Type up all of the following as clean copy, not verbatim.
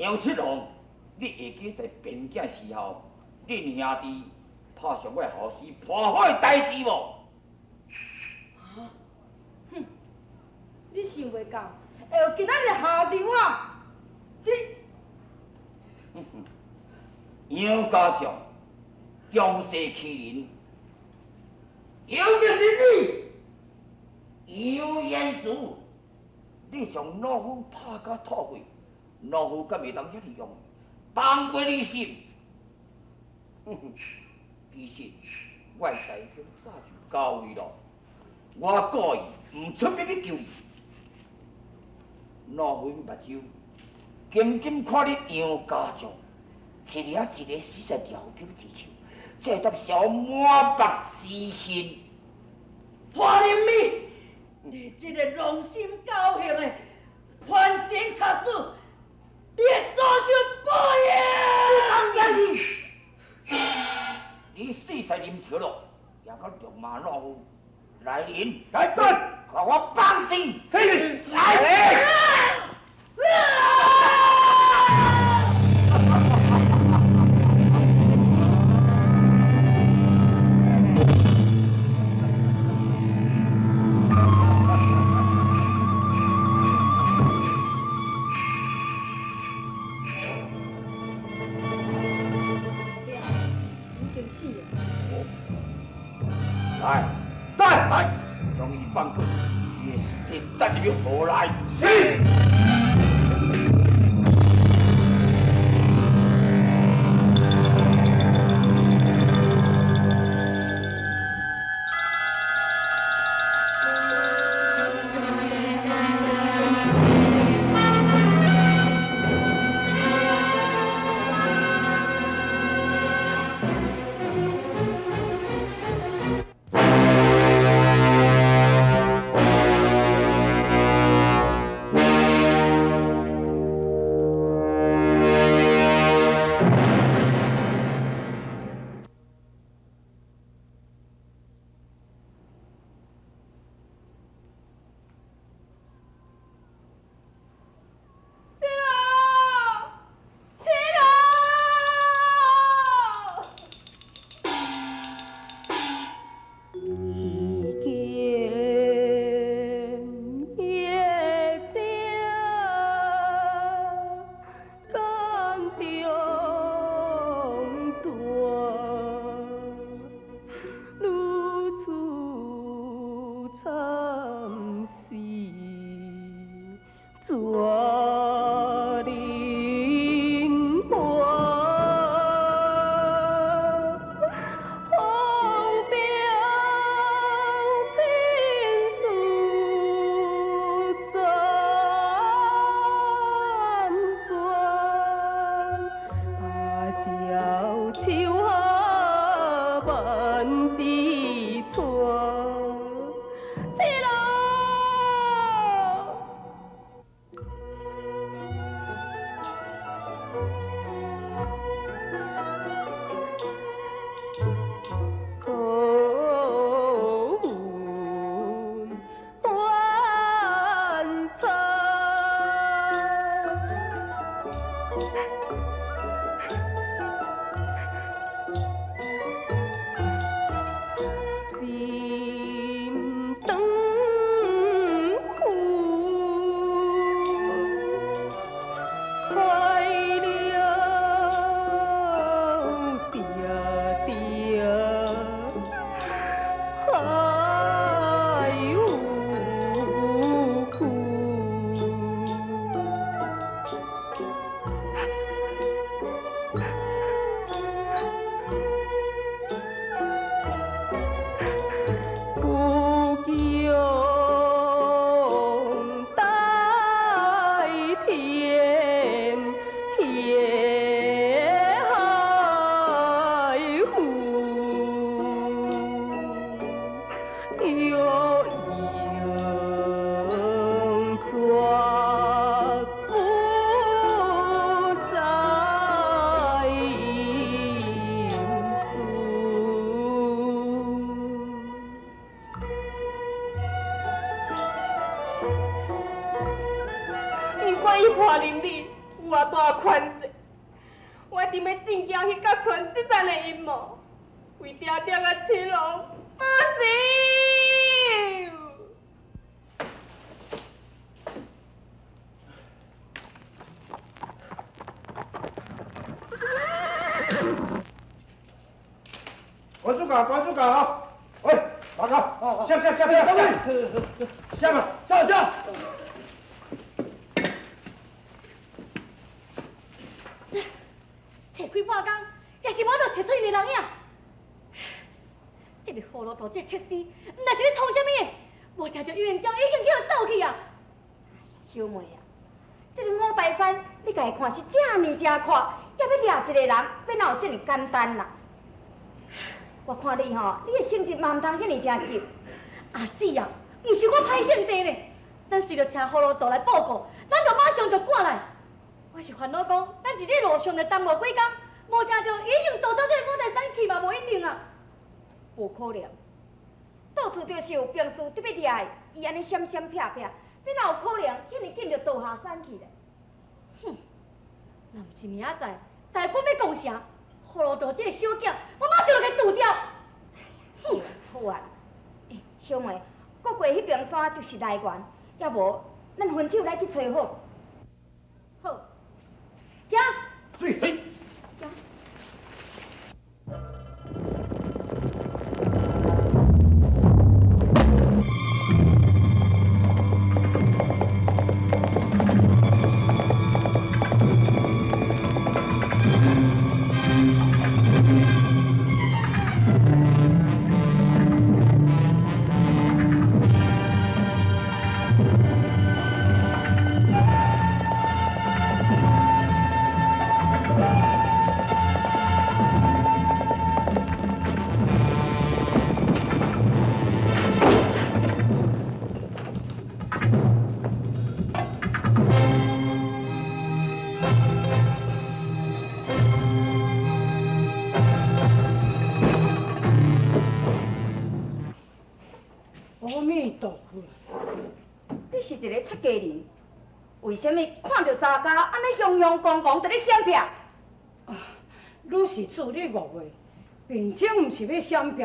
楊七郎，你會記在邊境時候，恁兄弟拍上我後生破壞代誌無？啊！哼！你想袂到會有今仔日下場啊！你，楊家將，仗勢欺人，尤其是你，楊延嗣，你將老夫拍甲吐血，老夫敢會當遐爾容易放過你心？哼哼，其實我的大兵早就到位咯，我故意毋出兵去救你。老夫目睭緊緊看你楊家將，一个一个死在廖九之手，這當消滿腹之恨。潘林美，你這个狼心狗血的叛臣賊子，你會遭受報應！你敢言你？你死在林頭咯，也敢辱罵老夫？來人，來人，予我放肆！是，來。已經死了。來，來，來，將伊放開，伊的屍體帶入去河內。是。七郎，七郎。已經夜静江中斷，如此慘死絕人寰。風中青丝辗旋，芭蕉树下万枝春。七郎。好運冤惨，心長久，快樂定定。海有苦，不共戴天，夜海湖，有永绝不再诉。毋管伊破林美，冤大权势，我一定欲真行去揭穿这层的阴谋，为爹爹佮七龙报仇。关主教，关主教啊！喂，马哥，下下下下下，下吧，下下。揣几半工，也是无法度揣出𪜶的人影。这个葫芦头，这个铁丝，毋知是咧创啥物的？无听著余元璋已经去予走去啊！小妹啊，这个五台山，你家己看是遮尔遮阔，犹欲掠一个人，欲哪有遮尔简单啦？我看你吼，你的性质嘛毋通遐尔正急。阿姊啊，毋是我歹性地呢，咱随著听葫芦道来报告，咱就马上就赶来。我是烦恼讲，咱伫这路上就耽误几工，无听著已经逃走这个五台山去嘛，无一定啊。无可能，到处就是有兵士伫欲掠伊，伊按呢闪闪避避，欲哪有可能遐尔紧就逃下山去咧？哼，若毋是明仔载大军欲攻城，葫芦道这个小囝，我马上就共伊除掉。哼，好啊啦，欸，小妹，阁过彼边山就是来源，犹无咱分手来去揣好。好，行。水水。阿弥陀佛！你是一个出家人，为啥物看著查家按呢雄雄狂狂伫咧闪避？啊，女施主，你误会，贫僧毋是欲闪避，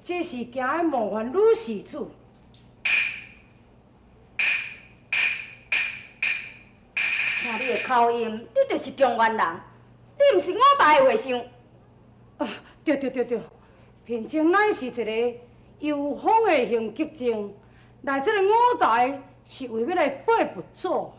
只是惊欲冒犯女施主。听你的口音，你就是中原人，你毋是五台的和尚。啊，对对对对，贫僧乃是一个游方的行脚僧，来这个五台是为欲来拜佛祖。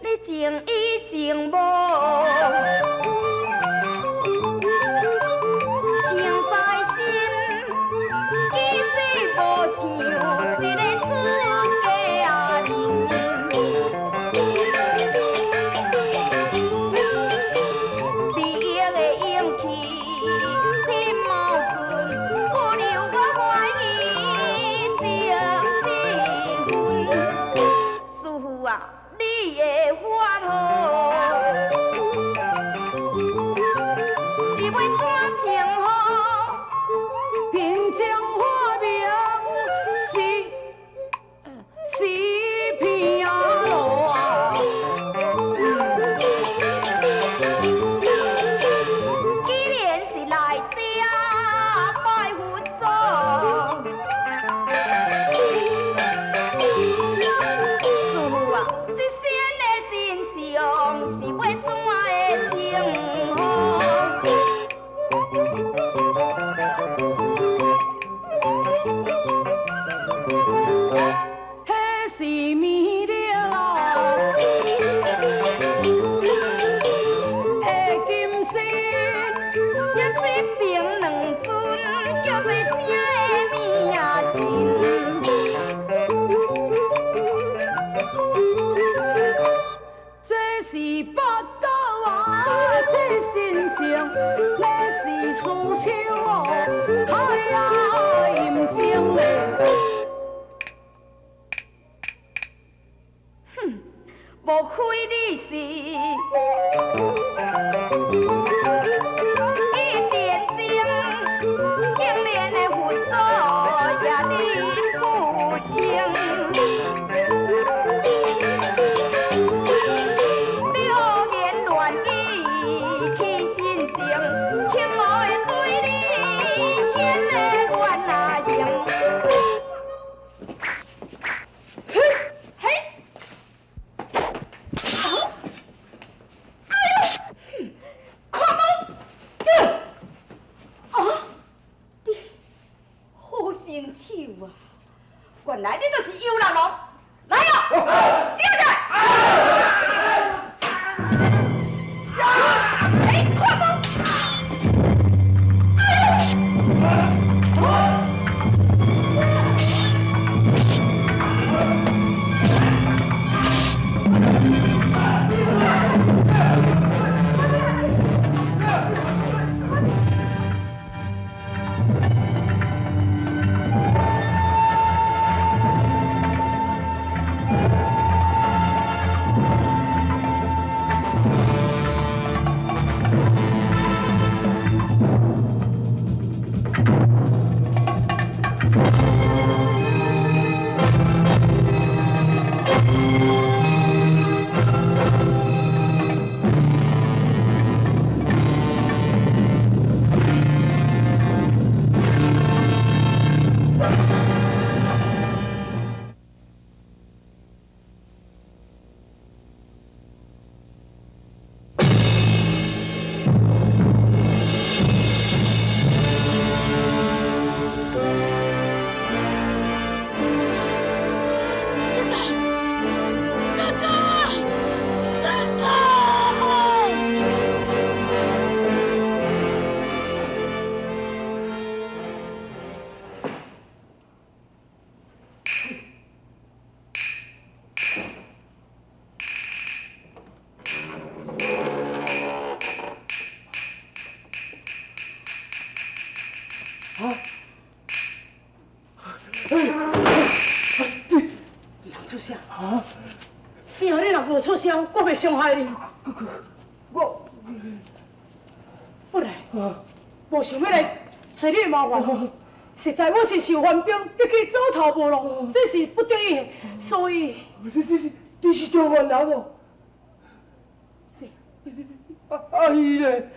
你情已情无，情在心，其实无像一个出家人。利益的勇气，你矛盾，不留我怀疑情这份。师父啊，你的法号是欲怎称呼？贫僧法名是是毗阿罗啊。既然是来这拜佛祖，师父啊，这身的身相，莫非你是一点钟，竟然的佛祖也认不清。流言乱语起心声，轻傲的对你显得怨啊形。嘿，看到，啊，你好身手啊！原來你就是幽人王，來哦，抓起來！哎，看到。别出声！只要你若無出聲，我袂傷害你。我本來無想欲來揣你的麻煩，實在我是受番兵逼去走投無路，這是不得已的，所以你是中原人哦？是。啊伊咧，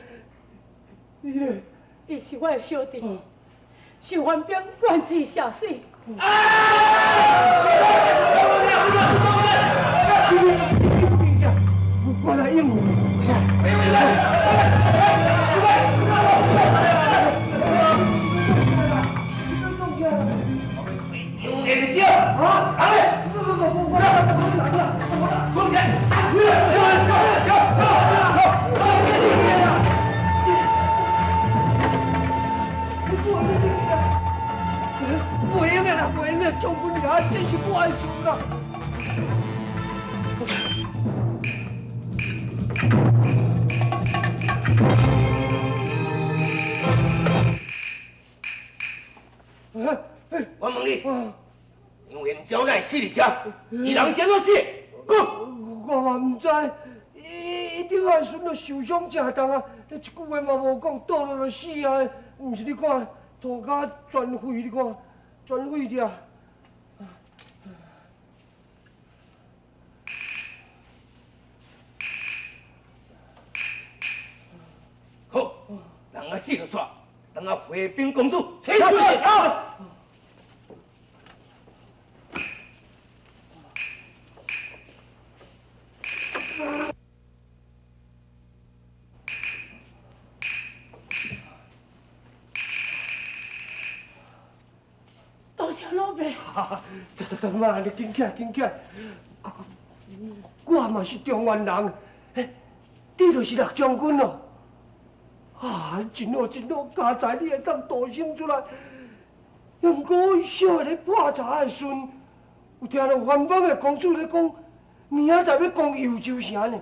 伊咧，伊是我的小弟，受番兵亂箭射死。我來應付。有眼睛啊！来，出去！袂用的啦，袂用的，將軍爺，這是我的厝啦。我問你，楊延昭哪會死佇遮？伊人是按怎死的？講。我嘛毋知，伊頂下時陣就受傷誠重啊，一句話嘛無講，倒落就死啊！毋是你看，塗甲全廢，你看，全廢掉。好，人啊死就煞，等下回稟公主。是。多謝老爸。得得得，媽，你緊起來，緊起來。我嘛是中原人，欸，你就是陸將軍哦。啊，真好真好，佳哉你會當逃生出來。也毋過小下咧破查的時陣，有聽著番邦的公主咧講，明仔載欲攻幽州城呢。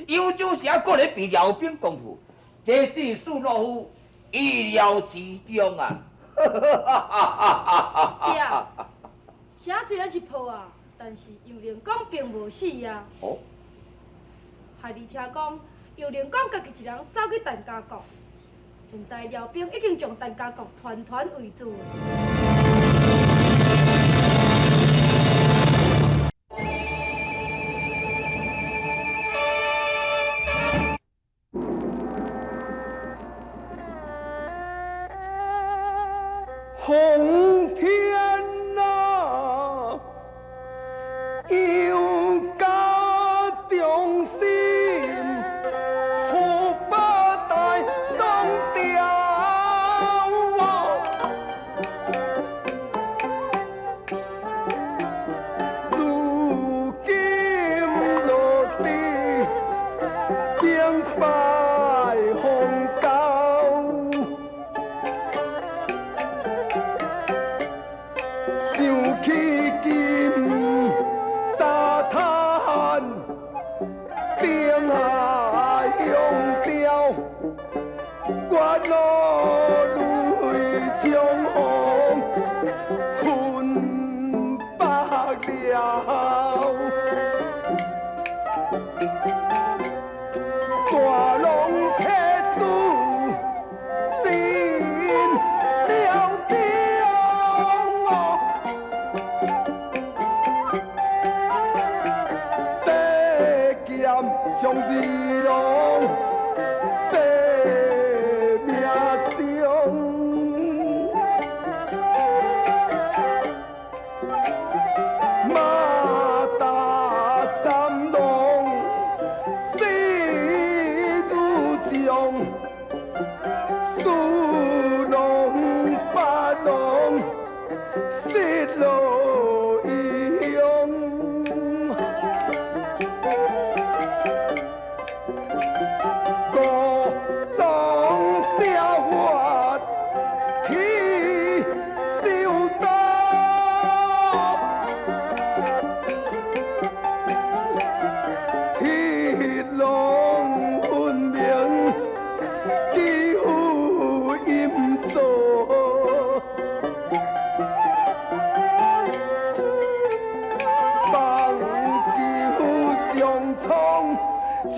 幽州城阁咧被辽兵攻破，这真是老夫意料之中啊！对啊，城虽然是破啊，但是杨令公并无死啊。哦。害你听讲，杨令公家己一人走去陈家国，现在辽兵已经将陈家国团团围住。奉天啊，有家忠心，湖北大宋朝。如今落地兵败荒郊。想起金沙滩顶下乡调，我落泪长虹分北了。大龙铁柱心了中。上二郎生命伤，马达三郎死如将，四郎八郎失落异乡。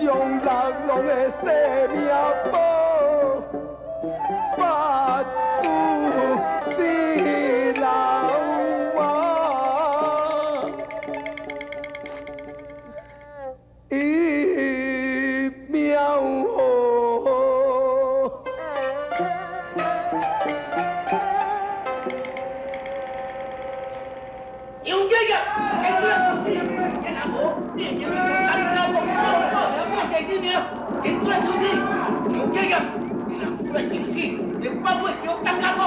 将六郎的性命保，八子之老啊，一命好。杨家业，该出来收尸，你若无，你会叫你等到我报姓名，紧出来收尸。杨家业，你若唔出来收尸，你放我小当家国。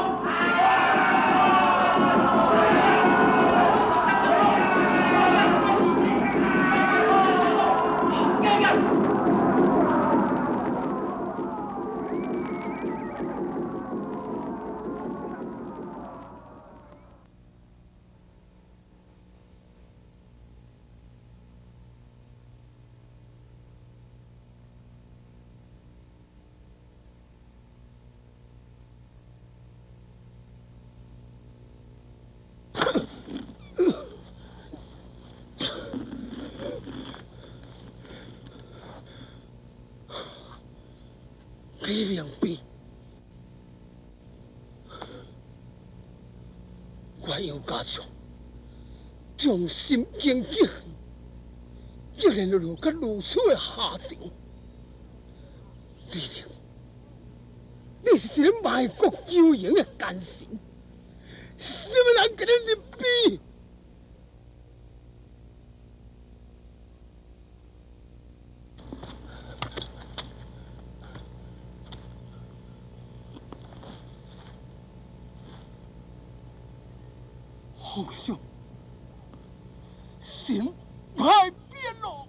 李良弼，我杨家将忠心耿耿，竟然落到如此的下场。李良，你是一个卖国求荣的奸臣，什么人共你入边？皇上，心歹变咯。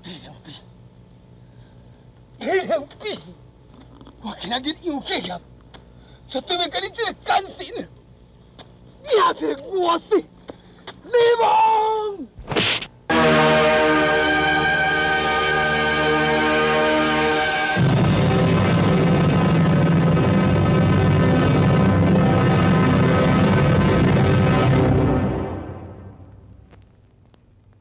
李良弼，李良弼，我今仔日楊繼業，絕對袂共你這个奸臣，命一个餓死，你無。